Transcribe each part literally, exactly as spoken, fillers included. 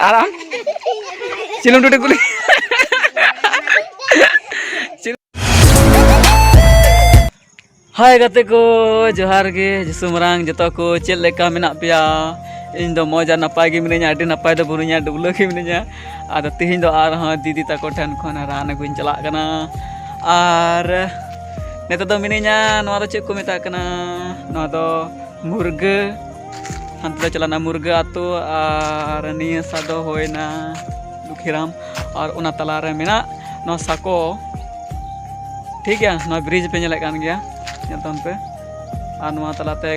ᱟᱨ ᱟᱢ? ᱪᱤᱞᱤᱢ ᱴᱩᱴᱤ ᱠᱩᱞᱤ? ᱦᱟᱭ ᱜᱟᱛᱮ ᱠᱚ, ᱡᱚᱦᱟᱨ ᱜᱮ, ᱡᱤᱥᱩ ᱢᱟᱨᱟᱝ ᱡᱚᱛᱚ ᱠᱚ, ᱪᱮᱫ ᱞᱮᱠᱟ ᱢᱮᱱᱟᱜ ᱯᱮᱭᱟ? ᱤᱧ ᱫᱚ ᱢᱚᱡᱽ ᱟᱨ ᱱᱟᱯᱟᱭ ᱜᱮ ᱢᱤᱱᱟᱹᱧᱟ, ᱟᱹᱰᱤ ᱱᱟᱯᱟᱭ ᱫᱚ ᱵᱟᱹᱱᱩᱧᱟ, ᱰᱩᱵᱽᱞᱟᱹ ᱜᱮ ᱢᱤᱱᱟᱹᱧᱟ᱾ ᱟᱫᱚ ᱛᱤᱦᱤᱧ ᱫᱚ ᱟᱨᱦᱚᱸ ᱫᱤᱫᱤ ᱛᱟᱠᱚ ᱴᱷᱮᱱ ᱠᱷᱚᱱ ᱨᱟᱱ ᱟᱹᱜᱩᱧ ᱪᱟᱞᱟᱜ ᱠᱟᱱᱟ᱾ ᱟᱨ ᱱᱤᱛᱚᱜ ᱫᱚ ᱢᱤᱱᱟᱹᱧᱟ, ᱱᱚᱣᱟ ᱫᱚ ᱪᱮᱫ ᱠᱚ ᱢᱮᱛᱟᱜ ᱠᱟᱱᱟ? ᱱᱚᱣᱟ ᱫᱚ ᱢᱩᱨᱜᱟᱹ, ᱦᱟᱱᱛᱮ ᱫᱚ ᱪᱟᱞᱟᱣᱱᱟ ᱢᱩᱨᱜᱟᱹ ᱟᱹᱛᱩ, ᱟᱨ ᱱᱤᱭᱟᱹ ᱥᱟ ᱫᱚ ᱦᱩᱭᱱᱟ ᱞᱩᱠᱷᱤᱨᱟᱢ, ᱟᱨ ᱚᱱᱟ ᱛᱟᱞᱟᱨᱮ ᱢᱮᱱᱟᱜ ᱱᱚᱣᱟ ᱥᱟᱠᱚ, ᱴᱷᱤᱠ ᱜᱮᱭᱟ, ᱱᱚᱣᱟ ᱵᱨᱤᱡᱽ ᱯᱮ ᱧᱮᱞᱮᱫ ᱠᱟᱱ ᱜᱮᱭᱟ, ᱧᱮᱞ ᱛᱟᱵᱚᱱ ᱯᱮ᱾ ᱟᱨ ᱱᱚᱣᱟ ᱛᱟᱞᱟᱛᱮ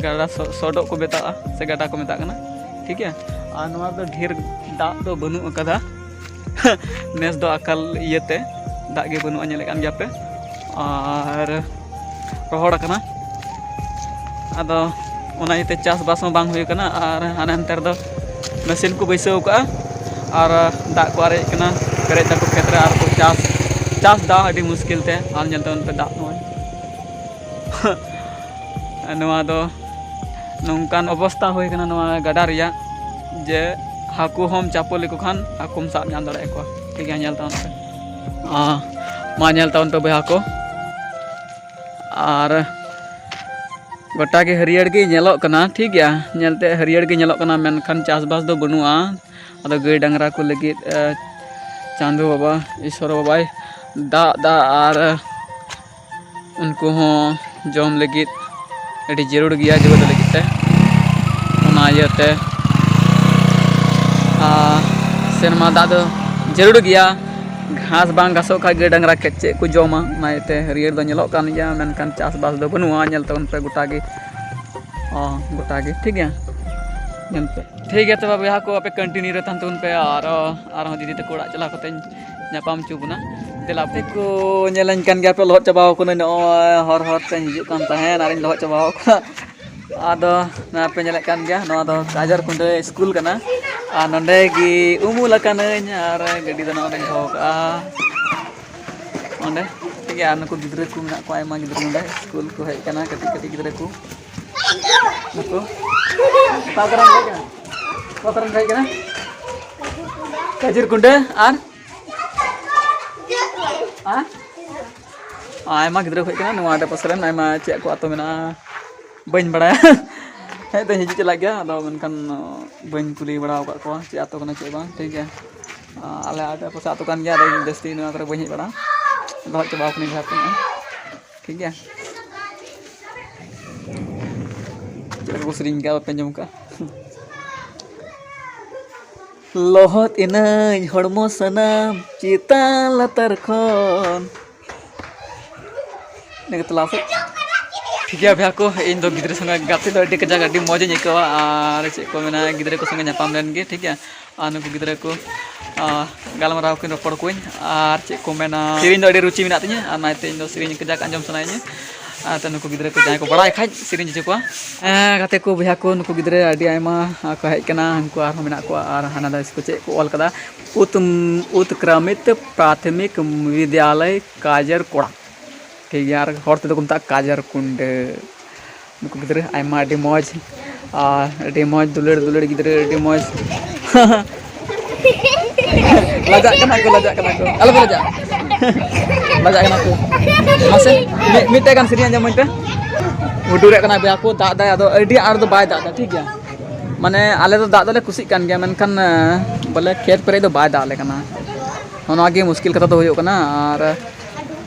ᱜᱟᱰᱟ ᱥᱚ-, ᱥᱚᱰᱚᱜ ᱠᱚ ᱢᱮᱛᱟᱜᱼᱟ, ᱥᱮ ᱜᱟᱰᱟ ᱠᱚ ᱢᱮᱛᱟᱜ ᱠᱟᱱᱟ, ᱴᱷᱤᱠ ᱜᱮᱭᱟ᱾ ᱟᱨ ᱱᱚᱣᱟ ᱫᱚ ᱰᱷᱮᱨ ᱫᱟᱜ ᱫᱚ ᱵᱟᱹᱱᱩᱜ ᱟᱠᱟᱫᱟ᱾ ᱱᱮᱥ ᱫᱚ ᱟᱠᱟᱞ ᱤᱭᱟᱹᱛᱮ ᱫᱟᱜ ᱜᱮ ᱵᱟᱹᱱᱩᱜᱼᱟ, ᱧᱮᱞᱮᱫ ᱠᱟᱱ ᱜᱮᱭᱟ ᱯᱮ᱾ ᱟᱨ ᱨᱚᱦᱚᱲ ᱟᱠᱟᱱᱟ, ᱟᱫᱚ ᱚᱱᱟ ᱤᱭᱟᱹᱛᱮ ᱪᱟᱥᱵᱟᱥ ᱦᱚᱸ ᱵᱟᱝ ᱦᱩᱭ ᱟᱠᱟᱱᱟ᱾ ᱟᱨ ᱦᱟᱱᱮ ᱦᱟᱱᱛᱮ ᱨᱮᱫᱚ ᱢᱮᱥᱤᱱ ᱠᱚ ᱵᱟᱹᱭᱥᱟᱹᱣ ᱟᱠᱟᱫᱼᱟ, ᱟᱨ ᱫᱟᱜ ᱠᱚ ᱟᱨᱮᱡ ᱠᱟᱱᱟ, ᱯᱮᱨᱮᱡ ᱫᱟᱠᱚ ᱠᱷᱮᱛ ᱨᱮ, ᱟᱨ ᱠᱚ ᱪᱟᱥ, ᱪᱟᱥ ᱫᱟ ᱟᱹᱰᱤ ᱢᱩᱥᱠᱤᱞ ᱛᱮ᱾ ᱟᱨ ᱧᱮᱞ ᱛᱟᱵᱚᱱ ᱯᱮ ᱫᱟᱜ ᱱᱚᱜᱼᱚᱭ᱾ ᱱᱚᱣᱟ ᱫᱚ ᱱᱚᱝᱠᱟᱱ ᱚᱵᱚᱥᱛᱟ ᱦᱩᱭ ᱠᱟᱱᱟ ᱱᱚᱣᱟ ᱜᱟᱰᱟ ᱨᱮᱭᱟᱜ, ᱡᱮ ᱦᱟᱹᱠᱩ ᱦᱚᱸᱢ ᱪᱟᱯᱚ ᱞᱮᱠᱚ ᱠᱷᱟᱱ ᱦᱟᱹᱠᱩᱢ ᱥᱟᱵ ᱧᱟᱢ ᱫᱟᱲᱮᱭᱟᱠᱚᱣᱟ᱾ ᱴᱷᱤᱠ ᱜᱮᱭᱟ, ᱧᱮᱞ ᱛᱟᱵᱚᱱ ᱯᱮ᱾ ᱟᱸ, ᱢᱟ ᱧᱮᱞ ᱛᱟᱵᱚᱱ ᱯᱮ ᱵᱚᱭᱦᱟ ᱠᱚ, ᱟᱨ ᱜᱚᱴᱟ ᱜᱮ ᱦᱟᱹᱨᱭᱟᱹᱲ ᱜᱮ ᱧᱮᱞᱚᱜ ᱠᱟᱱᱟ, ᱴᱷᱤᱠ ᱜᱮᱭᱟ, ᱧᱮᱞᱛᱮ ᱦᱟᱹᱨᱭᱟᱹᱲ ᱜᱮ ᱧᱮᱞᱚᱜ ᱠᱟᱱᱟ, ᱢᱮᱱᱠᱷᱟᱱ ᱪᱟᱥᱵᱟᱥ ᱫᱚ ᱵᱟᱹᱱᱩᱜᱼᱟ᱾ ᱟᱫᱚ ᱜᱟᱹᱭ ᱰᱟᱝᱨᱟ ᱠᱚ ᱞᱟᱹᱜᱤᱫ, ᱮ, ᱪᱟᱸᱫᱳ ᱵᱟᱵᱟ, ᱤᱥᱚᱨ ᱵᱟᱵᱟᱭ ᱫᱟᱜ ᱫᱟ, ᱟᱨ ᱩᱱᱠᱩ ᱦᱚᱸ ᱡᱚᱢ ᱞᱟᱹᱜᱤᱫ ᱟᱹᱰᱤ ᱡᱟᱹᱨᱩᱲ ᱜᱮᱭᱟ ᱡᱤᱣᱮᱫ ᱞᱟᱹᱜᱤᱫ ᱛᱮ᱾ ᱚᱱᱟ ᱤᱭᱟᱹᱛᱮ, ᱟᱨ ᱥᱮᱨᱢᱟ ᱫᱟᱜ ᱫᱚ ᱡᱟᱹᱨᱩᱲ ᱜᱮᱭᱟ᱾ ᱜᱷᱟᱥ ᱵᱟᱝ ᱜᱷᱟᱥᱚᱜ ᱠᱷᱟᱡ ᱜᱟᱹᱭ ᱰᱟᱝᱨᱟ ᱪᱮᱫ ᱠᱚ ᱡᱚᱢᱟ? ᱚᱱᱟ ᱤᱭᱟᱹᱛᱮ ᱦᱟᱹᱨᱭᱟᱹᱲ ᱫᱚ ᱧᱮᱞᱚᱜ ᱠᱟᱱ ᱜᱮᱭᱟ, ᱢᱮᱱᱠᱷᱟᱱ ᱪᱟᱥᱵᱟᱥ ᱫᱚ ᱵᱟᱹᱱᱩᱜᱼᱟ᱾ ᱧᱮᱞ ᱛᱟᱵᱚᱱ ᱯᱮ ᱜᱚᱴᱟ ᱜᱮ, ᱚ, ᱜᱚᱴᱟ ᱜᱮ, ᱴᱷᱤᱠ ᱜᱮᱭᱟ, ᱧᱮᱞ ᱯᱮ᱾ ᱴᱷᱤᱠ ᱜᱮᱭᱟ, ᱛᱚᱵᱮ ᱵᱚᱭᱦᱟ ᱠᱚ, ᱟᱯᱮ continue ᱨᱮ ᱛᱟᱦᱮᱱ ᱛᱟᱵᱚᱱ ᱯᱮ, ᱟᱨ ᱟᱨᱦᱚᱸ ᱫᱤᱫᱤ ᱛᱟᱠᱚ ᱚᱲᱟᱜ ᱪᱟᱞᱟᱣ ᱠᱟᱛᱮᱧ ᱧᱟᱯᱟᱢ ᱦᱚᱪᱚ ᱵᱚᱱᱟ᱾ ᱫᱮᱞᱟ ᱯᱮ ᱠᱚ, ᱧᱮᱞᱟᱹᱧ ᱠᱟᱱ ᱜᱮᱭᱟ ᱯᱮ, ᱞᱚᱦᱚᱫ ᱪᱟᱵᱟᱣ ᱠᱟᱹᱱᱟᱹᱧ, ᱱᱚᱜᱼᱚᱭ ᱦᱚᱨ ᱦᱚᱨ ᱛᱮᱧ ᱦᱤᱡᱩᱜ ᱠᱟᱱ ᱛᱟᱦᱮᱸᱫ ᱟᱨᱤᱧ ᱞᱚᱦᱚᱫ ᱪᱟᱵᱟᱣ ᱠᱟᱱᱟ᱾ ᱟᱫᱚ ᱱᱚᱣᱟ ᱯᱮ ᱧᱮᱞᱮᱫ ᱠᱟᱱ ᱜᱮᱭᱟ, ᱱᱚᱣᱟ ᱫᱚ ᱠᱟᱡᱟᱨ ᱠᱩᱸᱰᱟᱹ ᱥᱠᱩᱞ ᱠᱟᱱᱟ, ᱟᱨ ᱱᱚᱸᱰᱮ ᱜᱮ ᱩᱢᱩᱞ ᱟᱠᱟᱱᱟᱹᱧ, ᱟᱨ ᱜᱟᱹᱰᱤ ᱫᱚ ᱱᱚᱰᱮᱧ ᱫᱚᱦᱚ ᱠᱟᱜᱼᱟ᱾ ᱚᱸᱰᱮ ᱴᱷᱤᱠ ᱜᱮᱭᱟ, ᱟᱨ ᱱᱩᱠᱩ ᱜᱤᱫᱽᱨᱟᱹ ᱠᱚ ᱢᱮᱱᱟᱜ ᱠᱚᱣᱟ, ᱟᱭᱢᱟ ᱜᱤᱫᱽᱨᱟᱹ ᱱᱚᱰᱮ ᱥᱠᱩᱞ ᱠᱚ ᱦᱮᱡ ᱟᱠᱟᱱᱟ, ᱠᱟᱹᱴᱤᱡ ᱠᱟᱹᱴᱤᱡ ᱜᱤᱫᱽᱨᱟᱹ ᱠᱚ᱾ ᱱᱩᱠᱩ ᱚᱠᱟ ᱠᱚᱨᱮᱱ ᱦᱮᱡ ᱟᱠᱟᱱᱟ? ᱚᱠᱟ ᱠᱚᱨᱮᱱ ᱦᱮᱡ ᱟᱠᱟᱱᱟ? ᱠᱟᱡᱤᱨ ᱠᱩᱸᱰᱟᱹ ᱟᱨ ᱟᱨ ᱟᱭᱢᱟ ᱜᱤᱫᱽᱨᱟᱹ ᱠᱚ ᱦᱮᱡ ᱠᱟᱱᱟ ᱱᱚᱣᱟ ᱟᱰᱮ ᱯᱟᱥᱮ ᱨᱮᱱ, ᱟᱭᱢᱟ ᱪᱮᱫ ᱠᱚ ᱟᱛᱳ ᱢᱮᱱᱟᱜᱼᱟ, ᱵᱟᱹᱧ ᱵᱟᱲᱟᱭᱟ᱾ ᱦᱮᱡ ᱫᱚᱧ ᱦᱤᱡᱩᱜ ᱪᱟᱞᱟᱜ ᱜᱮᱭᱟ, ᱟᱫᱚ ᱢᱮᱱᱠᱷᱟᱱ ᱵᱟᱹᱧ ᱠᱩᱞᱤ ᱵᱟᱲᱟ ᱟᱠᱟᱫ ᱠᱚᱣᱟ ᱪᱮᱫ ᱟᱛᱳ ᱠᱟᱱᱟ ᱪᱮᱫ ᱵᱟᱝ, ᱴᱷᱤᱠ ᱜᱮᱭᱟ᱾ ᱟᱞᱮ ᱟᱰᱮ ᱯᱟᱥᱮ ᱟᱛᱳ ᱠᱟᱱ ᱜᱮᱭᱟ, ᱟᱫᱚ ᱤᱧ ᱡᱟᱹᱥᱛᱤ ᱱᱚᱣᱟ ᱠᱚᱨᱮ ᱵᱟᱹᱧ ᱦᱮᱡ ᱵᱟᱲᱟᱜᱼᱟ᱾ ᱫᱚᱦᱚ ᱪᱟᱵᱟᱣ ᱠᱟᱹᱱᱟᱹᱧ ᱡᱟᱦᱟᱸ ᱛᱤᱱᱟᱹᱜ, ᱴᱷᱤᱠ ᱜᱮᱭᱟ᱾ ᱪᱮᱫ ᱞᱮᱠᱟ ᱠᱚ ᱥᱮᱨᱮᱧ ᱠᱟᱜᱼᱟ ᱵᱟᱯᱮ ᱟᱸᱡᱚᱢ ᱠᱟᱜᱼᱟ? ᱞᱚᱦᱚᱫ ᱮᱱᱟᱹᱧ ᱦᱚᱲᱢᱚ ᱥᱟᱱᱟᱢ ᱪᱮᱛᱟᱱ ᱞᱟᱛᱟᱨ ᱠᱷᱚᱱ᱾ ᱤᱱᱟᱹ ᱠᱟᱛᱮ ᱞᱟᱦᱟ ᱥᱮᱫ᱾ ᱴᱷᱤᱠ ᱜᱮᱭᱟ ᱵᱚᱭᱦᱟ ᱠᱚ, ᱤᱧ ᱫᱚ ᱜᱤᱫᱽᱨᱟᱹ ᱥᱚᱸᱜᱮ ᱜᱟᱛᱮ ᱫᱚ ᱟᱹᱰᱤ ᱠᱟᱡᱟᱠ ᱟᱹᱰᱤ ᱢᱚᱡᱽ ᱤᱧ ᱟᱹᱭᱠᱟᱹᱣᱟ, ᱟᱨ ᱪᱮᱫ ᱠᱚ ᱢᱮᱱᱟ, ᱜᱤᱫᱽᱨᱟᱹ ᱠᱚ ᱥᱚᱸᱜᱮ ᱧᱟᱯᱟᱢ ᱞᱮᱱ ᱜᱮ, ᱴᱷᱤᱠ ᱜᱮᱭᱟ᱾ ᱟᱨ ᱱᱩᱠᱩ ᱜᱤᱫᱽᱨᱟᱹ ᱠᱚ, ᱟᱨ ᱜᱟᱞᱢᱟᱨᱟᱣ ᱠᱚᱧ ᱨᱚᱯᱚᱲ ᱠᱚᱣᱟᱧ, ᱟᱨ ᱪᱮᱫ ᱠᱚ ᱢᱮᱱᱟ, ᱥᱮᱨᱮᱧ ᱫᱚ ᱟᱹᱰᱤ ᱨᱩᱪᱤ ᱢᱮᱱᱟᱜ ᱛᱤᱧᱟᱹ, ᱟᱨ ᱚᱱᱟᱛᱮ ᱤᱧ ᱫᱚ ᱥᱮᱨᱮᱧ ᱠᱟᱡᱟᱠ ᱟᱸᱡᱚᱢ ᱥᱟᱱᱟᱭᱤᱧᱟᱹ᱾ ᱟᱨ ᱛᱚ ᱱᱩᱠᱩ ᱜᱤᱫᱽᱨᱟᱹ ᱠᱚ ᱡᱟᱦᱟᱸᱭ ᱠᱚ ᱵᱟᱲᱟᱭ ᱠᱷᱟᱡ ᱥᱮᱨᱮᱧ ᱦᱚᱪᱚ ᱠᱚᱣᱟ᱾ ᱦᱮᱸ ᱜᱟᱛᱮ ᱠᱚ, ᱵᱚᱭᱦᱟ ᱠᱚ, ᱱᱩᱠᱩ ᱜᱤᱫᱽᱨᱟᱹ ᱟᱹᱰᱤ ᱟᱭᱢᱟ ᱠᱚ ᱦᱮᱡ ᱠᱟᱱᱟ, ᱩᱱᱠᱩ ᱟᱨᱦᱚᱸ ᱢᱮᱱᱟᱜ ᱠᱚᱣᱟ, ᱟᱨ ᱦᱟᱱᱟ ᱫᱚ ᱪᱮᱫ ᱠᱚ ᱚᱞ ᱠᱟᱫᱟ, ᱩᱛ ᱩᱛᱠᱨᱟᱢᱤᱛ ᱯᱨᱟᱛᱷᱚᱢᱤᱠ ᱵᱤᱫᱽᱭᱟᱞᱚᱭ ᱠᱟᱡᱮᱨ ᱠᱚᱲᱟ, ᱴᱷᱤᱠ ᱜᱮᱭᱟ, ᱟᱨ ᱦᱚᱲ ᱛᱮᱫᱚ ᱠᱚ ᱢᱮᱛᱟᱜᱼᱟ ᱠᱟᱡᱮᱨ ᱠᱩᱱᱰᱟᱹ᱾ ᱱᱩᱠᱩ ᱜᱤᱫᱽᱨᱟᱹ ᱟᱭᱢᱟ ᱟᱹᱰᱤ ᱢᱚᱡᱽ, ᱟᱨ ᱟᱹᱰᱤ ᱢᱚᱡᱽ ᱫᱩᱞᱟᱹᱲ ᱫᱩᱞᱟᱹᱲ ᱜᱤᱫᱽᱨᱟᱹ, ᱟᱹᱰᱤ ᱢᱚᱡᱽ᱾ ᱞᱟᱡᱟᱜ ᱠᱟᱱᱟ ᱠᱚ, ᱞᱟᱡᱟᱜ ᱠᱟᱱᱟ ᱠᱚ, ᱟᱞᱚᱯᱮ ᱞᱟᱡᱟᱜᱼᱟ᱾ ᱞᱟᱡᱟᱜ ᱠᱟᱱᱟ ᱠᱚ᱾ ᱢᱟᱥᱮ ᱢᱤᱫ, ᱢᱤᱫᱴᱮᱡ ᱜᱟᱱ ᱥᱮᱨᱮᱧ ᱟᱸᱡᱚᱢᱟᱹᱧ ᱯᱮ᱾ ᱦᱩᱰᱩᱨᱮᱫ ᱠᱟᱱᱟ ᱵᱚᱭᱦᱟ ᱠᱚ, ᱫᱟᱜ ᱫᱟᱭ, ᱟᱫᱚ ᱟᱹᱰᱤ ᱟᱸᱴ ᱫᱚ ᱵᱟᱭ ᱫᱟᱜ ᱮᱫᱟ, ᱴᱷᱤᱠ ᱜᱮᱭᱟ᱾ ᱢᱟᱱᱮ ᱟᱞᱮ ᱫᱚ ᱫᱟᱜ ᱫᱚᱞᱮ ᱠᱩᱥᱤᱜ ᱠᱟᱱ ᱜᱮᱭᱟ, ᱢᱮᱱᱠᱷᱟᱱ ᱵᱚᱞᱮ ᱠᱷᱮᱛ ᱯᱮᱨᱮᱡ ᱫᱚ ᱵᱟᱭ ᱫᱟᱜ ᱟᱞᱮ ᱠᱟᱱᱟ᱾ ᱱᱚᱜᱼᱚ ᱱᱚᱣᱟ ᱜᱮ ᱢᱩᱥᱠᱤᱞ ᱠᱟᱛᱷᱟ ᱫᱚ ᱦᱩᱭᱩᱜ ᱠᱟᱱᱟ᱾ ᱟᱨ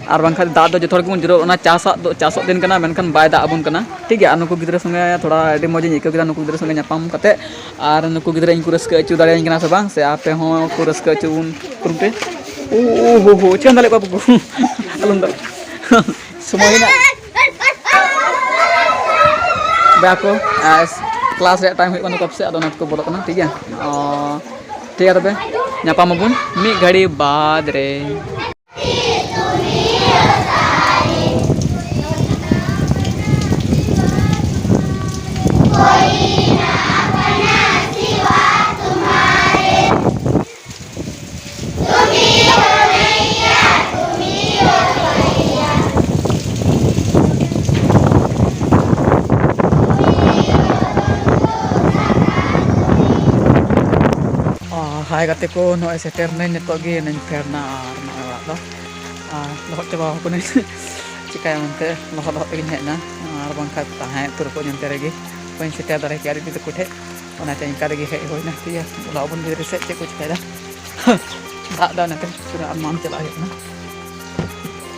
ᱟᱨ ᱵᱟᱝᱠᱷᱟᱱ ᱫᱟᱜ ᱫᱚ ᱡᱚᱛᱚ ᱦᱚᱲ ᱜᱮᱵᱚᱱ ᱡᱚᱨᱚᱜ, ᱚᱱᱟ ᱪᱟᱥᱟᱜ ᱫᱚ, ᱪᱟᱥᱚᱜ ᱫᱤᱱ ᱠᱟᱱᱟ, ᱢᱮᱱᱠᱷᱟᱱ ᱵᱟᱭ ᱫᱟᱜ ᱟᱵᱚᱱ ᱠᱟᱱᱟ, ᱴᱷᱤᱠ ᱜᱮᱭᱟ᱾ ᱟᱨ ᱱᱩᱠᱩ ᱜᱤᱫᱽᱨᱟᱹ ᱥᱚᱸᱜᱮ ᱛᱷᱚᱲᱟ ᱟᱹᱰᱤ ᱢᱚᱡᱽ ᱤᱧ ᱟᱹᱭᱠᱟᱹᱣ ᱠᱮᱫᱟ, ᱱᱩᱠᱩ ᱜᱤᱫᱽᱨᱟᱹ ᱥᱚᱸᱜᱮ ᱧᱟᱯᱟᱢ ᱠᱟᱛᱮ᱾ ᱟᱨ ᱱᱩᱠᱩ ᱜᱤᱫᱽᱨᱟᱹ ᱤᱧ ᱠᱚ ᱨᱟᱹᱥᱠᱟᱹ ᱦᱚᱪᱚ ᱫᱟᱲᱮᱭᱟᱹᱧ ᱠᱟᱱᱟ ᱥᱮ ᱵᱟᱝ, ᱥᱮ ᱟᱯᱮ ᱦᱚᱸ ᱠᱚ ᱨᱟᱹᱥᱠᱟᱹ ᱦᱚᱪᱚ ᱵᱚᱱ ᱠᱩᱨᱩᱢᱩᱴᱩᱭ᱾ ᱳ ᱦᱳ ᱦᱳ, ᱪᱤᱠᱟᱹᱢ ᱫᱟᱞᱮᱫ ᱠᱚᱣᱟ ᱵᱟᱹᱵᱩ? ᱟᱞᱚᱢ ᱫᱟᱞ᱾ ᱥᱚᱢᱚᱭ ᱦᱩᱭᱱᱟ᱾ ᱵᱚᱭᱦᱟ ᱠᱚ, ᱟᱨ ᱠᱞᱟᱥ ᱨᱮᱭᱟᱜ ᱴᱟᱭᱤᱢ ᱦᱩᱭᱩᱜ ᱠᱟᱱᱟ ᱛᱚᱵᱮ ᱥᱮ, ᱟᱫᱚ ᱚᱱᱟ ᱛᱮᱠᱚ ᱵᱚᱞᱚᱜ ᱠᱟᱱᱟ, ᱴᱷᱤᱠ ᱜᱮᱭᱟ᱾ ᱚ, ᱴᱷᱤᱠ ᱜᱮᱭᱟ ᱛᱚᱵᱮ, ᱧᱟᱯᱟᱢ ᱟᱵᱚᱱ ᱢᱤᱫ ᱜᱷᱟᱹᱲᱤ ᱵᱟᱫᱽ ᱨᱮ᱾ ᱚ, ᱦᱟᱭ ᱜᱟᱛᱮ ᱠᱚ, ᱱᱚᱜᱼᱚᱭ ᱥᱮᱴᱮᱨ ᱱᱟᱹᱧ, ᱱᱤᱛᱚᱜ ᱜᱮ ᱱᱟᱹᱧ ᱯᱷᱮᱰ ᱱᱟ ᱟᱨ ᱱᱚᱜᱼᱚᱭ ᱚᱲᱟᱜ ᱫᱚ᱾ ᱟᱨ ᱞᱚᱦᱚᱫ ᱪᱟᱵᱟ ᱟᱠᱟᱱᱟᱹᱧ᱾ ᱪᱤᱠᱟᱹᱭᱟ ᱢᱮᱱᱛᱮ ᱞᱚᱦᱚᱫ ᱞᱚᱦᱚᱫ ᱛᱮᱜᱮᱧ ᱦᱮᱡ ᱮᱱᱟ, ᱟᱨ ᱵᱟᱝᱠᱷᱟᱱ ᱛᱟᱦᱮᱸ ᱩᱛᱟᱹᱨ ᱠᱚᱜᱼᱟᱹᱧ ᱚᱱᱛᱮ ᱨᱮᱜᱮ, ᱵᱟᱹᱧ ᱥᱮᱴᱮᱨ ᱫᱟᱲᱮ ᱠᱮᱭᱟ ᱟᱹᱰᱤ ᱫᱤᱱ ᱛᱟᱠᱚ ᱴᱷᱮᱡ᱾ ᱚᱱᱟᱛᱮ ᱤᱱᱠᱟ ᱨᱮᱜᱮ ᱦᱮᱡ ᱦᱩᱭᱱᱟ᱾ ᱴᱷᱤᱠ ᱜᱮᱭᱟ, ᱵᱚᱞᱚ ᱟᱵᱚᱱ ᱵᱷᱤᱛᱨᱤ ᱥᱮᱫ, ᱪᱮᱫ ᱠᱚ ᱪᱤᱠᱟᱹᱭᱮᱫᱟ᱾ ᱫᱟᱜ ᱫᱟ ᱚᱱᱟᱛᱮ ᱯᱩᱨᱟᱹ ᱟᱨᱢᱟᱱ ᱪᱟᱞᱟᱜ ᱦᱩᱭᱩᱜ ᱠᱟᱱᱟ᱾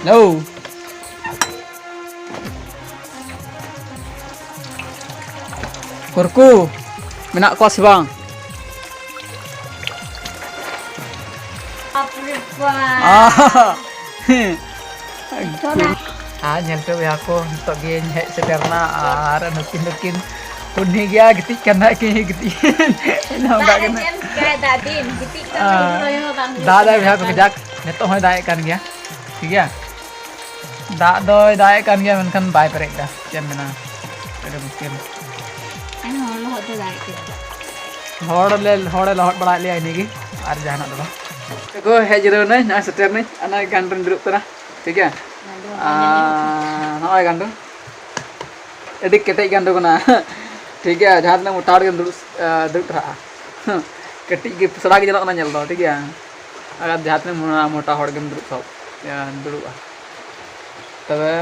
ᱦᱮᱞᱳ᱾ ᱠᱩᱨᱠᱩ, ᱢᱮᱱᱟᱜ ᱠᱚᱣᱟ ᱥᱮ ᱵᱟᱝ? ᱵᱟᱯᱨᱮ ᱵᱟᱯ᱾ ᱟᱦᱟ᱾ ᱟᱨ ᱧᱮᱞ ᱯᱮ ᱵᱚᱭᱦᱟ ᱠᱚ, ᱱᱤᱛᱚᱜ ᱜᱤᱧ ᱦᱮᱡ ᱥᱮᱴᱮᱨ ᱮᱱᱟ ᱟᱨ ᱱᱩᱠᱤᱱ ᱫᱚᱠᱤᱱ ᱠᱩᱞᱦᱤ ᱜᱮᱭᱟ, ᱜᱤᱛᱤᱡ ᱠᱟᱱᱟ ᱠᱤᱱ, ᱜᱤᱛᱤᱡ᱾ ᱱᱚᱝᱠᱟ ᱫᱟᱜ ᱨᱮ ᱠᱟᱱᱟ᱾ ᱪᱮᱫ ᱮᱢ ᱪᱤᱠᱟᱹᱭᱟ, ᱫᱟᱜ ᱫᱤᱱ ᱜᱤᱛᱤᱡ ᱠᱟᱱᱟ, ᱟᱨ ᱨᱚᱦᱚᱭ ᱦᱚᱸ ᱵᱟᱝ ᱦᱩᱭᱩᱜ ᱫᱟᱜ ᱫᱟᱭ ᱠᱟᱱᱟ᱾ ᱵᱚᱭᱦᱟ ᱠᱚ ᱠᱟᱡᱟᱠ, ᱱᱤᱛᱚᱜ ᱦᱚᱸᱭ ᱫᱟᱜ ᱮᱫ ᱠᱟᱱ ᱜᱮᱭᱟ, ᱴᱷᱤᱠ ᱜᱮᱭᱟ᱾ ᱫᱟᱜ ᱫᱚᱭ ᱫᱟᱜ ᱮᱫ ᱠᱟᱱ ᱜᱮᱭᱟ, ᱢᱮᱱᱠᱷᱟᱱ ᱵᱟᱭ ᱯᱮᱨᱮᱡ ᱮᱫᱟ᱾ ᱪᱮᱫ ᱮᱢ ᱢᱮᱱᱟ, ᱟᱹᱰᱤ ᱢᱩᱥᱠᱤᱞ᱾ ᱟᱨ ᱦᱚᱲ ᱞᱚᱦᱚᱫ ᱫᱚ ᱫᱟᱜ ᱮᱫ ᱜᱮᱭᱟ᱾ ᱦᱚᱲ ᱞᱮ, ᱦᱚᱲᱮ ᱞᱚᱦᱚᱫ ᱵᱟᱲᱟᱭᱮᱫ ᱞᱮᱭᱟ ᱤᱱᱟᱹᱜᱮ, ᱟᱨ ᱡᱟᱦᱟᱱᱟᱜ ᱫᱚ ᱵᱟᱝ᱾ ᱫᱮᱠᱷᱳ, ᱦᱮᱡ ᱡᱤᱨᱟᱹᱣ ᱮᱱᱟᱹᱧ, ᱱᱚᱜᱼᱚᱭ ᱥᱮᱴᱮᱨ ᱮᱱᱟᱹᱧ᱾ ᱚᱱᱟ ᱜᱟᱱᱰᱩᱧ ᱫᱩᱲᱩᱵ ᱠᱟᱱᱟ, ᱴᱷᱤᱠ ᱜᱮᱭᱟ᱾ ᱜᱟᱱᱰᱩ ᱟᱨ ᱱᱚᱜᱼᱚᱭ ᱜᱟᱱᱰᱩ, ᱟᱹᱰᱤ ᱠᱮᱴᱮᱡ ᱜᱟᱱᱰᱩ ᱠᱟᱱᱟ᱾ ᱴᱷᱤᱠ ᱜᱮᱭᱟ, ᱡᱟᱦᱟᱸ ᱛᱤᱱᱟᱹᱜ ᱢᱚᱴᱟ ᱦᱚᱲ ᱜᱮᱢ ᱫᱩᱲᱩᱵ, ᱫᱩᱲᱩᱵ ᱴᱟᱨᱦᱟᱜᱼᱟ᱾ ᱠᱟᱹᱴᱤᱡ ᱜᱮ ᱥᱮᱬᱟ ᱜᱮ ᱧᱮᱞᱚᱜ ᱠᱟᱱᱟ ᱧᱮᱞ ᱫᱚ, ᱴᱷᱤᱠ ᱜᱮᱭᱟ᱾ ᱟᱨ ᱡᱟᱦᱟᱸ ᱛᱤᱱᱟᱹᱜ ᱢᱚᱴᱟ, ᱢᱚᱴᱟ ᱦᱚᱲ ᱜᱮᱢ ᱫᱩᱲᱩᱵ ᱥᱟᱵ, ᱫᱩᱲᱩᱵᱼᱟ᱾ ᱛᱚᱵᱮ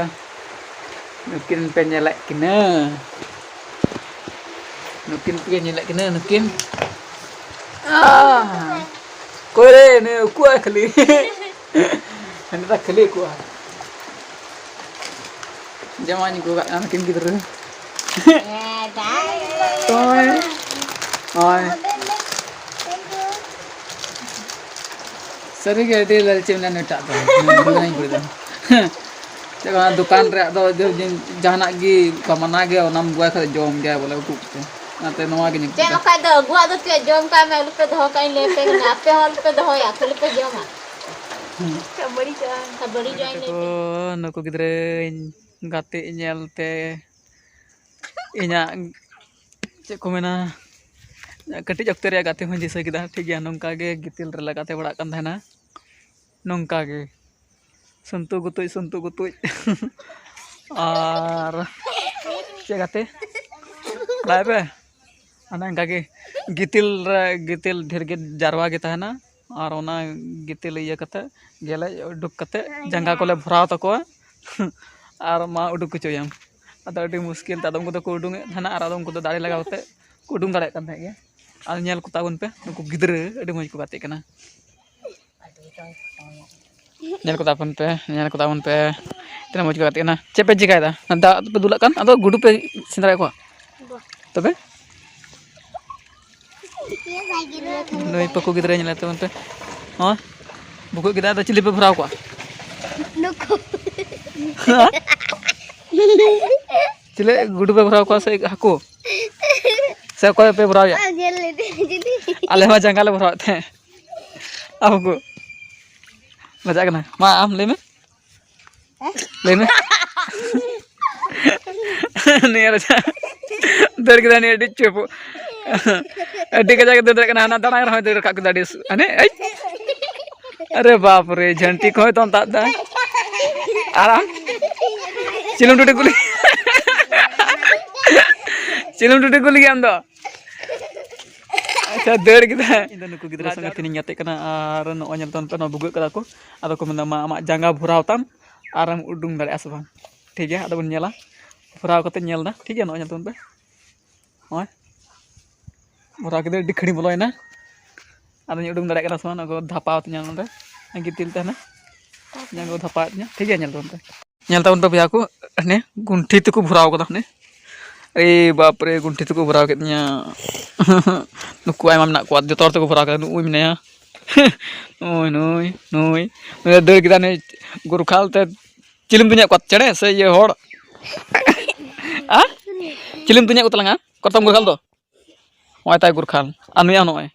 ᱱᱩᱠᱤᱱ ᱯᱮ ᱧᱮᱞᱮᱫ ᱠᱤᱱᱟᱹ? ᱱᱩᱠᱤᱱ ᱯᱮ ᱧᱮᱞᱮᱫ ᱠᱤᱱᱟᱹ? ᱱᱩᱠᱤᱱ? ᱟᱦ! ᱚᱠᱚᱭ ᱨᱮ? ᱱᱩᱭ ᱩᱠᱩᱜᱼᱟᱭ ᱠᱷᱟᱹᱞᱤ᱾ ᱦᱟᱱᱮ ᱫᱚ ᱠᱷᱟᱹᱞᱤ ᱩᱠᱩᱜᱼᱟ᱾ ᱡᱟᱢᱟᱧ ᱟᱹᱜᱩ ᱟᱠᱟᱫ ᱠᱟᱱᱟ ᱱᱩᱠᱤᱱ ᱜᱤᱫᱽᱨᱟᱹ᱾ ᱦᱮᱸ, ᱫᱟᱭ᱾ ᱦᱳᱭ᱾ ᱦᱳᱭ᱾ ᱥᱟᱹᱨᱤᱜᱮ ᱟᱹᱰᱤ ᱞᱟᱹᱞᱪᱤ ᱢᱮᱱᱟᱭᱟ ᱱᱩᱭᱴᱟᱜ ᱫᱚ, ᱱᱩᱭ ᱦᱩᱰᱤᱧ ᱠᱩᱲᱤ ᱫᱚ᱾ ᱪᱮᱫ ᱵᱟᱝ, ᱫᱚᱠᱟᱱ ᱨᱮᱭᱟᱜ ᱫᱚ ᱡᱟᱦᱟᱱᱟᱜ ᱜᱮ ᱠᱚ ᱢᱟᱱᱟ ᱜᱮᱭᱟ, ᱚᱱᱟᱢ ᱟᱹᱜᱩᱭ ᱠᱷᱟᱡ ᱡᱚᱢ ᱜᱮᱭᱟ ᱵᱚᱞᱮ, ᱩᱛᱩ ᱠᱟᱛᱮ᱾ ᱚᱱᱟᱛᱮ ᱱᱚᱣᱟ ᱜᱮ ᱧᱩᱛᱩᱢ ᱪᱮᱫ ᱫᱚ᱾ ᱵᱟᱠᱷᱟᱡ ᱫᱚ ᱟᱹᱜᱩᱣᱟᱜ ᱫᱚ ᱪᱮᱫ, ᱡᱚᱢ ᱠᱟᱜ ᱢᱮ, ᱟᱞᱚᱯᱮ ᱫᱚᱦᱚ ᱠᱟᱜ, ᱤᱧ ᱞᱟᱹᱭ ᱟᱯᱮ ᱠᱟᱱᱟ, ᱟᱯᱮ ᱦᱚᱸ ᱟᱞᱚᱯᱮ ᱫᱚᱦᱚᱭᱟ, ᱠᱷᱟᱹᱞᱤ ᱯᱮ ᱡᱚᱢᱟ᱾ ᱦᱩᱸ᱾ ᱵᱟᱹᱲᱤᱡᱚᱜᱼᱟ᱾ ᱵᱟᱹᱲᱤᱡᱚᱜᱼᱟ, ᱤᱧ ᱞᱟᱹᱭ ᱛᱮ᱾ ᱱᱩᱠᱩ ᱜᱤᱫᱽᱨᱟᱹᱧ ᱜᱟᱛᱮᱜ ᱧᱮᱞ ᱛᱮ ᱤᱧᱟᱹᱜ, ᱪᱮᱫ ᱠᱚ ᱢᱮᱱᱟ, ᱠᱟᱹᱴᱤᱡ ᱚᱠᱛᱮ ᱨᱮᱭᱟᱜ ᱜᱟᱛᱮ ᱦᱚᱸᱧ ᱫᱤᱥᱟᱹ ᱠᱮᱫᱟ᱾ ᱴᱷᱤᱠ ᱜᱮᱭᱟ, ᱱᱚᱝᱠᱟ ᱜᱮ ᱜᱤᱛᱤᱞ ᱨᱮᱞᱮ ᱜᱟᱛᱮ ᱵᱟᱲᱟᱜ ᱠᱟᱱ ᱛᱟᱦᱮᱱᱟ, ᱱᱚᱝᱠᱟ ᱜᱮ ᱥᱩᱱᱛᱩ ᱜᱩᱛᱩᱡ, ᱥᱩᱱᱛᱩ ᱜᱩᱛᱩᱡ᱾ ᱟᱨ ᱪᱮᱫ ᱜᱟᱛᱮ? ᱵᱟᱲᱟᱭ ᱯᱮ? ᱚᱱᱮ ᱚᱱᱠᱟ ᱜᱮ ᱜᱤᱛᱤᱞ ᱨᱮ, ᱜᱤᱛᱤᱞ ᱰᱷᱮᱨ ᱜᱮ ᱡᱟᱨᱣᱟ ᱜᱮ ᱛᱟᱦᱮᱱᱟ᱾ ᱟᱨ ᱚᱱᱟ ᱜᱤᱛᱤᱞ ᱤᱭᱟᱹ ᱠᱟᱛᱮ, ᱜᱮᱞᱮᱡ ᱩᱰᱩᱠ ᱠᱟᱛᱮ ᱡᱟᱸᱜᱟ ᱠᱚᱞᱮ ᱵᱷᱚᱨᱟᱣ ᱛᱟᱠᱚᱣᱟ᱾ ᱟᱨ ᱢᱟ ᱩᱰᱩᱠ ᱦᱚᱪᱚᱭᱟᱢ᱾ ᱟᱫᱚ ᱟᱹᱰᱤ ᱢᱩᱥᱠᱤᱞ ᱛᱮ ᱟᱫᱚᱢ ᱠᱚᱫᱚ ᱠᱚ ᱩᱰᱩᱝᱮᱫ ᱛᱟᱦᱮᱱᱟ, ᱟᱨ ᱟᱫᱚᱢ ᱠᱚᱫᱚ ᱫᱟᱲᱮ ᱞᱟᱜᱟᱣ ᱠᱟᱛᱮ ᱠᱚ ᱩᱰᱩᱝ ᱫᱟᱲᱮᱭᱟᱜ ᱠᱟᱱ ᱛᱟᱦᱮᱸᱫ ᱜᱮᱭᱟ᱾ ᱟᱨ ᱧᱮᱞ ᱠᱚ ᱛᱟᱵᱚᱱ ᱯᱮ, ᱱᱩᱠᱩ ᱜᱤᱫᱽᱨᱟᱹ ᱟᱹᱰᱤ ᱢᱚᱡᱽ ᱠᱚ ᱜᱟᱛᱮᱜ ᱠᱟᱱᱟ᱾ ᱧᱮᱞ ᱠᱚ ᱛᱟᱵᱚᱱ ᱯᱮ, ᱧᱮᱞ ᱠᱚ ᱛᱟᱵᱚᱱ ᱯᱮ, ᱛᱤᱱᱟᱹᱜ ᱢᱚᱡᱽ ᱠᱚ ᱜᱟᱛᱮᱜ ᱠᱟᱱᱟ᱾ ᱪᱮᱫ ᱯᱮ ᱪᱤᱠᱟᱹᱭᱮᱫᱟ? ᱫᱟᱜ ᱯᱮ ᱫᱩᱞᱟᱜ ᱠᱟᱱ, ᱟᱫᱚ ᱜᱩᱰᱩ ᱯᱮ ᱥᱮᱸᱫᱽᱨᱟᱭᱮᱫ ᱠᱚᱣᱟ? ᱛᱚᱵᱮ ᱱᱩᱭ ᱯᱟᱹᱠᱩ ᱜᱤᱫᱽᱨᱟᱹ ᱧᱮᱞᱮ ᱛᱟᱵᱚᱱ ᱯᱮ᱾ ᱦᱚᱸ, ᱵᱩᱠᱩ ᱜᱤᱫᱽᱨᱟᱹ ᱫᱚ ᱪᱤᱞᱤ ᱯᱮ ᱵᱷᱚᱨᱟᱣ ᱠᱚᱣᱟ? ᱱᱩᱠᱩ᱾ ᱪᱤᱞᱤ ᱜᱩᱰᱩ ᱯᱮ ᱵᱷᱚᱨᱟᱣ ᱠᱚᱣᱟ ᱥᱮ ᱦᱟᱹᱠᱩ? ᱥᱮ ᱚᱠᱚᱭ ᱯᱮ ᱵᱷᱚᱨᱟᱣᱮᱭᱟ? ᱧᱮᱞ ᱞᱮᱫᱮ ᱡᱩᱫᱤ᱾ ᱟᱞᱮ ᱢᱟ ᱡᱟᱸᱜᱟ ᱞᱮ ᱵᱷᱚᱨᱟᱣᱮᱫ ᱛᱟᱦᱮᱸᱫ᱾ ᱟᱵᱚ ᱠᱚ ᱵᱟᱡᱟᱜ ᱠᱟᱱᱟ᱾ ᱢᱟ ᱟᱢ ᱞᱟᱹᱭ ᱢᱮ᱾ ᱞᱟᱹᱭ ᱢᱮ᱾ ᱱᱤᱭᱟᱹ ᱨᱮ ᱫᱟᱹᱲ ᱠᱮᱫᱟ ᱱᱤᱭᱟᱹ ᱟᱹᱰᱤ ᱪᱩᱯ᱾ ᱟᱹᱰᱤ ᱠᱟᱡᱟᱠ ᱮ ᱫᱟᱹᱲ ᱫᱟᱲᱮᱭᱟᱜ ᱠᱟᱱᱟ, ᱦᱟᱱᱟ ᱫᱟᱬᱟ ᱨᱮᱦᱚᱸᱭ ᱫᱟᱹᱲ ᱨᱟᱠᱟᱵ ᱠᱮᱫᱟ ᱟᱹᱰᱤ ᱥᱩ-, ᱦᱟᱱᱮ, ᱟᱹᱭ᱾ ᱟᱨᱮ ᱵᱟᱯ ᱨᱮ, ᱡᱷᱟᱹᱱᱴᱤ ᱠᱚᱦᱚᱸᱭ ᱫᱚᱱ ᱛᱟᱵ ᱫᱟ᱾ ᱟᱨ ᱟᱢ? ᱪᱤᱞᱤᱢ ᱴᱩᱴᱤ ᱠᱩᱞᱤ? ᱪᱤᱞᱤᱢ ᱴᱩᱴᱤ ᱠᱩᱞᱤ ᱜᱮᱭᱟ ᱟᱢ ᱫᱚ? ᱟᱪᱪᱷᱟ, ᱫᱟᱹᱲ ᱠᱮᱫᱟ᱾ ᱤᱧ ᱫᱚ ᱱᱩᱠᱩ ᱜᱤᱫᱽᱨᱟᱹ ᱥᱚᱸᱜᱮ ᱛᱤᱱᱤᱧ ᱜᱟᱛᱮᱜ ᱠᱟᱱᱟ, ᱟᱨ ᱱᱚᱜᱼᱚᱭ ᱧᱮᱞ ᱛᱟᱵᱚᱱ ᱯᱮ, ᱱᱚᱣᱟ ᱵᱷᱩᱜᱟᱹᱜ ᱠᱟᱫᱟ ᱠᱚ᱾ ᱟᱫᱚ ᱠᱚ ᱢᱮᱱᱫᱟ, "ᱢᱟ, ᱟᱢᱟᱜ ᱡᱟᱸᱜᱟ ᱵᱷᱚᱨᱟᱣ ᱛᱟᱢ, ᱟᱨᱮᱢ ᱩᱰᱩᱝ ᱫᱟᱲᱮᱭᱟᱜᱼᱟ ᱥᱮ ᱵᱟᱝ?" ᱴᱷᱤᱠ ᱜᱮᱭᱟ, ᱟᱫᱚ ᱵᱚᱱ ᱧᱮᱞᱟ᱾ ᱵᱷᱚᱨᱟᱣ ᱠᱟᱛᱮ ᱧᱮᱞ ᱫᱟ, ᱴᱷᱤᱠ ᱜᱮᱭᱟ, ᱱᱚᱜᱼᱚᱭ ᱧᱮᱞ ᱛᱟᱵᱚᱱ ᱯᱮ᱾ ᱱᱚᱜᱼᱚᱭ ᱵᱷᱚᱨᱟᱣ ᱠᱮᱫᱟ, ᱟᱹᱰᱤ ᱠᱷᱟᱹᱲᱤ ᱵᱚᱞᱚᱭᱮᱱᱟ᱾ ᱟᱫᱚᱧ ᱩᱰᱩᱝ ᱫᱟᱲᱮᱭᱟᱜ ᱠᱟᱱᱟ ᱥᱮ ᱵᱟᱝ, ᱚᱱᱟ ᱠᱚ ᱫᱷᱟᱯᱟᱣ ᱛᱤᱧᱟ ᱱᱚᱸᱰᱮ, ᱜᱤᱛᱤᱞ ᱛᱟᱦᱮᱱᱟ᱾ ᱡᱟᱸᱜᱟ ᱠᱚ ᱫᱷᱟᱯᱟᱣᱮᱫ ᱛᱤᱧᱟ, ᱴᱷᱤᱠ ᱜᱮᱭᱟ, ᱧᱮᱞ ᱛᱟᱵᱚᱱ ᱯᱮ᱾ ᱧᱮᱞ ᱛᱟᱵᱚᱱ ᱯᱮ ᱵᱚᱭᱦᱟ ᱠᱚ, ᱦᱟᱱᱮ ᱜᱩᱱᱴᱷᱤ ᱛᱮᱠᱚ ᱵᱷᱚᱨᱟᱣ ᱠᱟᱫᱟ, ᱦᱟᱱᱮ᱾ ᱮᱭ ᱵᱟᱯ ᱨᱮ, ᱜᱩᱱᱴᱷᱤ ᱛᱮᱠᱚ ᱵᱷᱚᱨᱟᱣ ᱠᱮᱫ ᱛᱤᱧᱟ᱾ ᱱᱩᱠᱩ ᱟᱭᱢᱟ ᱢᱮᱱᱟᱜ ᱠᱚᱣᱟ, ᱡᱚᱛᱚ ᱦᱚᱲ ᱛᱮᱠᱚ ᱵᱷᱚᱨᱟᱣ ᱠᱮᱫᱟ᱾ ᱱᱩᱜᱼᱩᱭ ᱢᱮᱱᱟᱭᱟ, ᱱᱩᱭ, ᱱᱩᱭ, ᱱᱩᱭ, ᱱᱩᱭ ᱫᱟᱹᱲ ᱠᱮᱫᱟ, ᱱᱩᱭ ᱜᱩᱨᱠᱷᱟᱞ ᱛᱮ᱾ ᱪᱤᱞᱤᱢ ᱛᱩᱧᱮᱫ ᱠᱚᱣᱟ, ᱪᱮᱬᱮ ᱥᱮ ᱤᱭᱟᱹ ᱦᱚᱲ? ᱟ? ᱪᱤᱞᱤᱢ ᱛᱩᱧᱮᱫ ᱠᱚ ᱛᱟᱞᱟᱝᱟ? ᱠᱚᱨᱛᱚᱢ ᱜᱩᱨᱠᱷᱟᱞ ᱫᱚ? ᱱᱚᱜᱼᱚᱭ ᱛᱟᱭ ᱜᱩᱨᱠᱷᱟᱞ᱾ ᱟᱨ ᱱᱩᱭᱟᱜ ᱦᱚᱸ ᱱᱚᱜᱼᱚᱭ᱾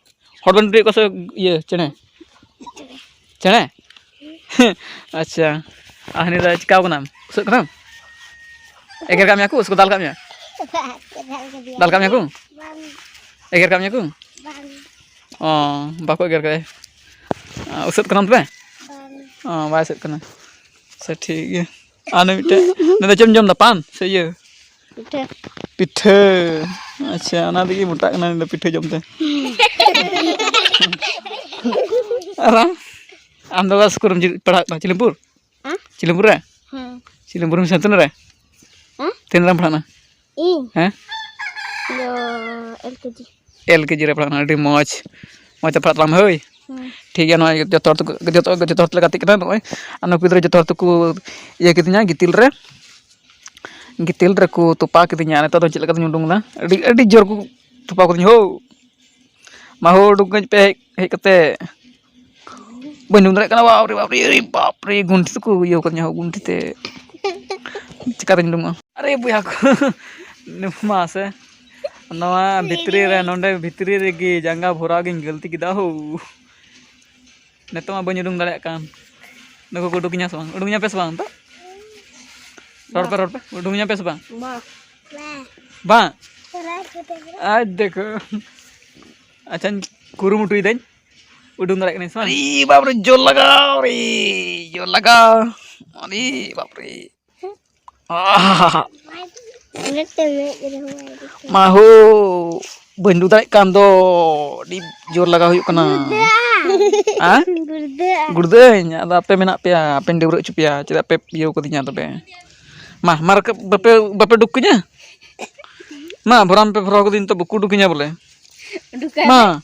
ᱦᱚᱲ ᱵᱮᱱ ᱩᱴᱩᱭᱮᱫ ᱠᱚᱣᱟ ᱥᱮ ᱤᱭᱟᱹ ᱪᱮᱬᱮ? ᱪᱮᱬᱮ? ᱟᱪᱪᱷᱟ᱾ ᱟᱨ ᱦᱟᱹᱱᱤ ᱫᱚ ᱪᱤᱠᱟᱹᱣ ᱠᱟᱱᱟᱢ? ᱩᱥᱟᱹᱜ ᱠᱟᱱᱟᱢ? ᱮᱜᱮᱨ ᱠᱟᱜ ᱢᱮᱭᱟ ᱠᱚ? ᱩᱥᱠᱩ ᱫᱟᱞ ᱠᱟᱜ ᱢᱮᱭᱟ? ᱫᱟᱞ ᱠᱟᱜ ᱢᱮᱭᱟ ᱠᱚ? ᱵᱟᱝ᱾ ᱮᱜᱮᱨ ᱠᱟᱜ ᱢᱮᱭᱟ ᱠᱚ? ᱵᱟᱝ᱾ ᱚ, ᱵᱟᱠᱚ ᱮᱜᱮᱨ ᱠᱟᱜ᱾ ᱩᱥᱟᱹᱫ ᱠᱟᱱᱟᱢ ᱛᱚᱵᱮ? ᱵᱟᱝ᱾ ᱚ, ᱵᱟᱭ ᱩᱥᱟᱹᱫ ᱠᱟᱱᱟ᱾ ᱟᱪᱪᱷᱟ, ᱴᱷᱤᱠ ᱜᱮᱭᱟ᱾ ᱟᱨ ᱱᱩᱭ ᱢᱤᱫᱴᱮᱡ, ᱱᱩᱭ ᱫᱚ ᱪᱮᱫ ᱮᱢ ᱡᱚᱢ ᱮᱫᱟ? ᱯᱟᱱ ᱥᱮ ᱤᱭᱟᱹ? ᱯᱤᱴᱷᱟᱹ᱾ ᱯᱤᱴᱷᱟᱹ᱾ ᱟᱪᱪᱷᱟ, ᱚᱱᱟ ᱛᱮᱜᱮ ᱢᱚᱴᱟᱜ ᱠᱟᱱᱟ ᱩᱱᱤ ᱫᱚ, ᱯᱤᱴᱷᱟᱹ ᱡᱚᱢ ᱛᱮ᱾ ᱟᱨ ᱟᱢ? ᱟᱢ ᱫᱚ ᱚᱠᱟ ᱥᱠᱩᱞ ᱨᱮᱢ ᱪᱮᱫ ᱯᱟᱲᱦᱟᱜ ᱠᱟᱱᱟ? ᱪᱤᱞᱤᱢᱯᱩᱨ? ᱦᱮᱸ? ᱪᱤᱞᱤᱢᱯᱩᱨ ᱨᱮ? ᱦᱮᱸ᱾ ᱪᱤᱞᱤᱢᱯᱩᱨ ᱨᱮᱢ ᱥᱮᱱ ᱛᱤᱱᱟᱹᱜ ᱨᱮ? ᱦᱮᱸ? ᱛᱤᱱᱟᱹᱜ ᱨᱮᱢ ᱯᱟᱲᱦᱟᱜ ᱠᱟᱱᱟ? ᱤᱧ? ᱦᱮᱸ? ᱤᱧ ᱫᱚ L K G᱾ L K G ᱨᱮ ᱯᱟᱲᱦᱟᱜ ᱠᱟᱱᱟ, ᱟᱹᱰᱤ ᱢᱚᱡᱽ᱾ ᱢᱚᱡᱽ ᱛᱮ ᱯᱟᱲᱦᱟᱜ ᱛᱟᱞᱟᱝ ᱢᱮ, ᱦᱳᱭ᱾ ᱦᱮᱸ᱾ ᱴᱷᱤᱠ ᱜᱮᱭᱟ, ᱱᱚᱜᱼᱚᱭ ᱡᱚᱛᱚ ᱦᱚᱲ ᱛᱮᱠᱚ, ᱡᱚᱛᱚ, ᱡᱚᱛᱚ ᱦᱚᱲ ᱛᱮᱞᱮ ᱜᱟᱛᱮᱜ ᱠᱟᱱᱟ ᱱᱚᱜᱼᱚᱭ᱾ ᱟᱨ ᱱᱩᱠᱩ ᱜᱤᱫᱽᱨᱟᱹ ᱡᱚᱛᱚ ᱦᱚᱲ ᱛᱮᱠᱚ ᱤᱭᱟᱹ ᱠᱤᱫᱤᱧᱟ ᱜᱤᱛᱤᱞ ᱨᱮ᱾ ᱜᱤᱛᱤᱞ ᱨᱮᱠᱚ ᱛᱚᱯᱟ ᱠᱤᱫᱤᱧᱟ᱾ ᱱᱤᱛᱚᱜ ᱫᱚ ᱪᱮᱫ ᱞᱮᱠᱟᱛᱤᱧ ᱩᱰᱩᱝ ᱮᱫᱟ? ᱟᱹᱰᱤ, ᱟᱹᱰᱤ ᱡᱳᱨ ᱠᱚ ᱛᱚᱯᱟ ᱠᱟᱫᱤᱧᱟ ᱦᱳ᱾ ᱢᱟ ᱦᱳ, ᱩᱰᱩᱝ ᱠᱟᱹᱧ ᱯᱮ ᱦᱮᱡ, ᱦᱮᱡ ᱠᱟᱛᱮ᱾ ᱵᱟᱹᱧ ᱩᱰᱩᱝ ᱫᱟᱲᱮᱭᱟᱜ ᱠᱟᱱᱟ, ᱵᱟᱯ ᱨᱮ, ᱵᱟᱯ ᱨᱮ, ᱟᱨᱮ ᱵᱟᱯ ᱨᱮ, ᱜᱩᱱᱴᱷᱤ ᱛᱮᱠᱚ ᱤᱭᱟᱹ ᱠᱟᱫᱤᱧᱟ ᱦᱳ, ᱜᱩᱱᱴᱷᱤ ᱛᱮ᱾ ᱪᱤᱠᱟᱛᱤᱧ ᱩᱰᱩᱝᱚᱜᱼᱟ? ᱟᱨᱮ ᱵᱚᱭᱦᱟ ᱠᱚ, ᱢᱟ ᱥᱮ᱾ ᱱᱚᱣᱟ ᱵᱷᱤᱛᱨᱤ ᱨᱮ, ᱱᱚᱰᱮ ᱵᱷᱤᱛᱨᱤ ᱨᱮᱜᱮ ᱡᱟᱸᱜᱟ ᱵᱷᱚᱨᱟᱣ ᱜᱤᱧ ᱜᱟᱹᱞᱛᱤ ᱠᱮᱫᱟ ᱦᱳ᱾ ᱱᱤᱛᱚᱜ ᱢᱟ ᱵᱟᱹᱧ ᱩᱰᱩᱝ ᱫᱟᱲᱮᱭᱟᱜ ᱠᱟᱱ᱾ ᱱᱩᱠᱩ ᱠᱚ ᱩᱰᱩᱠᱤᱧᱟ ᱥᱮ ᱵᱟᱝ? ᱩᱰᱩᱠᱤᱧᱟ ᱯᱮ ᱥᱮ ᱵᱟᱝ ᱱᱤᱛᱚᱜ? ᱨᱚᱲ ᱯᱮ, ᱨᱚᱲ ᱯᱮ᱾ ᱩᱰᱩᱠᱤᱧᱟ ᱯᱮ ᱥᱮ ᱵᱟᱝ? ᱵᱟᱝ᱾ ᱵᱟᱝ? ᱟᱡ ᱫᱮᱠᱷᱳ᱾ ᱟᱪᱪᱷᱟᱧ ᱠᱩᱨᱩᱢᱩᱴᱩᱭᱮᱫᱟᱹᱧ᱾ ᱩᱰᱩᱝ ᱫᱟᱲᱮᱭᱟᱜ ᱠᱟᱹᱱᱟᱹᱧ ᱥᱮ ᱵᱟᱝ? ᱟᱨᱮ ᱵᱟᱯ ᱨᱮ, ᱡᱳᱨ ᱞᱟᱜᱟᱣ ᱨᱮ, ᱡᱳᱨ ᱞᱟᱜᱟᱣ᱾ ᱟᱨᱮ ᱵᱟᱯ ᱨᱮ᱾ ᱟᱦᱟ᱾ ᱚᱱᱟᱛᱮ ᱢᱮᱫ ᱨᱮᱦᱚᱸ ᱟᱹᱣᱨᱤ ᱠᱚ ᱢᱟ ᱦᱳ, ᱵᱟᱹᱧ ᱩᱰᱩᱠ ᱫᱟᱲᱮᱭᱟᱜ ᱠᱟᱱ ᱫᱚ, ᱟᱹᱰᱤ ᱡᱳᱨ ᱞᱟᱜᱟᱣ ᱦᱩᱭᱩᱜ ᱠᱟᱱᱟ᱾ ᱜᱩᱨᱫᱟᱹ᱾ ᱦᱮᱸ? ᱜᱩᱨᱫᱟᱹ᱾ ᱜᱩᱲᱫᱟᱹᱧ, ᱟᱫᱚ ᱟᱯᱮ ᱢᱮᱱᱟᱜ ᱯᱮᱭᱟ, ᱟᱯᱮᱧ ᱰᱟᱹᱵᱽᱨᱟᱹ ᱦᱚᱪᱚ ᱯᱮᱭᱟ, ᱪᱮᱫᱟᱜ ᱯᱮ ᱤᱭᱟᱹᱣ ᱠᱟᱫᱤᱧᱟ ᱛᱚᱵᱮ? ᱢᱟ, ᱢᱟ ᱨᱟᱠᱟᱵ, ᱵᱟᱯᱮ, ᱵᱟᱯᱮ ᱩᱰᱩᱠ ᱠᱤᱧᱟ? ᱢᱟ, ᱵᱷᱚᱨᱟᱢ ᱯᱮ ᱵᱷᱚᱨᱟᱣ ᱠᱟᱫᱤᱧ ᱛᱚ, ᱵᱟᱠᱚ ᱩᱰᱩᱠ ᱠᱤᱧᱟ ᱵᱚᱞᱮ᱾ ᱩᱰᱩᱠ ᱠᱟᱭ ᱢᱟ᱾ ᱢᱮ᱾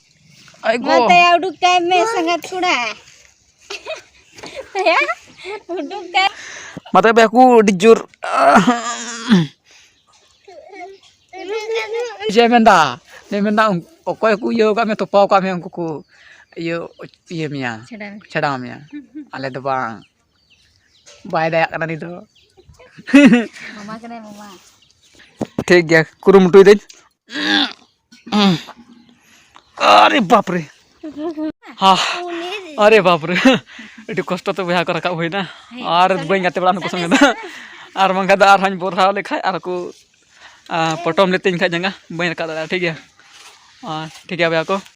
ᱟᱭ ᱢᱟ ᱜᱚ᱾ ᱛᱟᱭᱟ, ᱩᱰᱩᱠ ᱠᱟᱭ ᱢᱮ, ᱥᱟᱸᱜᱟᱛ ᱠᱚᱲᱟ᱾ ᱛᱟᱭᱟ, ᱩᱰᱩᱠ ᱠᱟᱭ᱾ ᱢᱟ ᱛᱚᱵᱮ ᱵᱟᱹᱠᱩ ᱟᱹᱰᱤ ᱡᱳᱨ᱾ ᱪᱮᱫ ᱮ ᱢᱮᱱᱫᱟ? ᱪᱮᱫ ᱮ ᱢᱮᱱᱫᱟ? ᱚᱠᱚᱭ ᱠᱚ ᱤᱭᱟᱹ ᱟᱠᱟᱫ ᱢᱮ, ᱛᱚᱯᱟᱣ ᱟᱠᱟᱫ ᱢᱮ, ᱩᱱᱠᱩ ᱠᱚ ᱤᱭᱟᱹ, ᱤᱭᱟᱹ ᱢᱮᱭᱟ, ᱪᱷᱟᱰᱟᱣ ᱢᱮ᱾ ᱪᱷᱟᱰᱟᱣ ᱢᱮᱭᱟ᱾ ᱟᱞᱮ ᱫᱚ ᱵᱟᱝ, ᱵᱟᱭ ᱫᱟᱭᱟᱜ ᱠᱟᱱᱟ ᱱᱤᱛ ᱫᱚ᱾ ᱢᱟᱢᱟ ᱠᱟᱱᱟᱭ, ᱢᱟᱢᱟ᱾ ᱴᱷᱤᱠ ᱜᱮᱭᱟ, ᱠᱩᱨᱩᱢᱩᱴᱩᱭ ᱫᱟᱹᱧ᱾ ᱟᱨᱮ ᱵᱟᱯ ᱨᱮ᱾ ᱦᱟ᱾ ᱟᱨᱮ ᱵᱟᱯ ᱨᱮ᱾ ᱟᱹᱰᱤ ᱠᱚᱥᱴᱚ ᱛᱮ ᱵᱚᱭᱦᱟ ᱠᱚ ᱨᱟᱠᱟᱵ ᱦᱩᱭᱱᱟ᱾ ᱦᱮᱸ, ᱟᱨ ᱛᱟᱦᱞᱮ ᱵᱟᱹᱧ ᱜᱟᱛᱮ ᱵᱟᱲᱟ ᱱᱩᱠᱩ ᱥᱚᱸᱜᱮ ᱫᱚ᱾ ᱟᱨ ᱵᱟᱝᱠᱷᱟᱱ ᱫᱚ ᱟᱨᱦᱚᱸᱧ ᱵᱚᱨᱦᱟᱣ ᱞᱮᱠᱷᱟᱡ ᱟᱨ ᱠᱚ, ᱟ, ᱯᱚᱴᱚᱢ ᱞᱮᱛᱤᱧ ᱠᱷᱟᱡ ᱡᱟᱸᱜᱟ, ᱵᱟᱹᱧ ᱨᱟᱠᱟᱵ ᱫᱟᱲᱮᱭᱟᱜᱼᱟ, ᱴᱷᱤᱠ ᱜᱮᱭᱟ᱾ ᱟ, ᱴᱷᱤᱠ ᱜᱮᱭᱟ ᱵᱚᱭᱦᱟ ᱠᱚ᱾